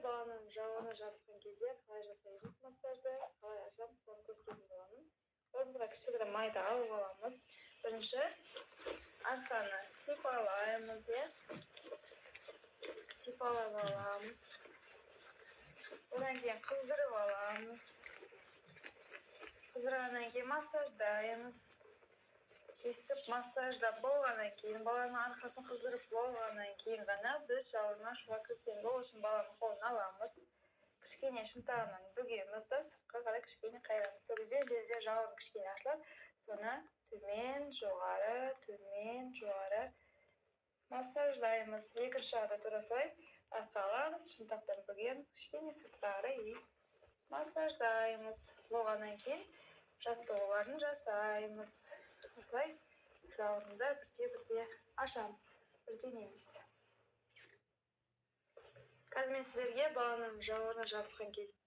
Баланың жауырыны жабысқан кезде қалай жасаймыз массажды, қалай ашамыз, соны көрсететін боламын. Қолымызға кішігірім майды алып аламыз. Бірінші арқаны сипалаймыз, иә, сипалап аламыз. Одан кейін қыздырып аламыз. Қыздырғаннан кейін массаждаймыз. Өйстіп массаждап болғаннан кейін, баланың арқасын қыздырып болғаннан кейін ғана біз жауырын ашуға кірісеміз. Ол үшін баланың қолын аламыз, кішкене шынтағынан бүгеміз да, сыртқа қарай кішкене қайырамыз. Сол кезде жерде жауырын кішкене ашылады. Соны төмен, жоғары, төмен, жоғары массаждаймыз. Екінші жағда тура солай: артқа аламыз, шынтақтан бүгеміз, кішкене сыртқа қарай и массаждаймыз. Болғаннан кейін жаттығуларын жасаймыз. Осылай жауырынды бірте бірте ашамыз, бірден емес. Қазір мен сіздерге баланың жауырыны жабысқан кезде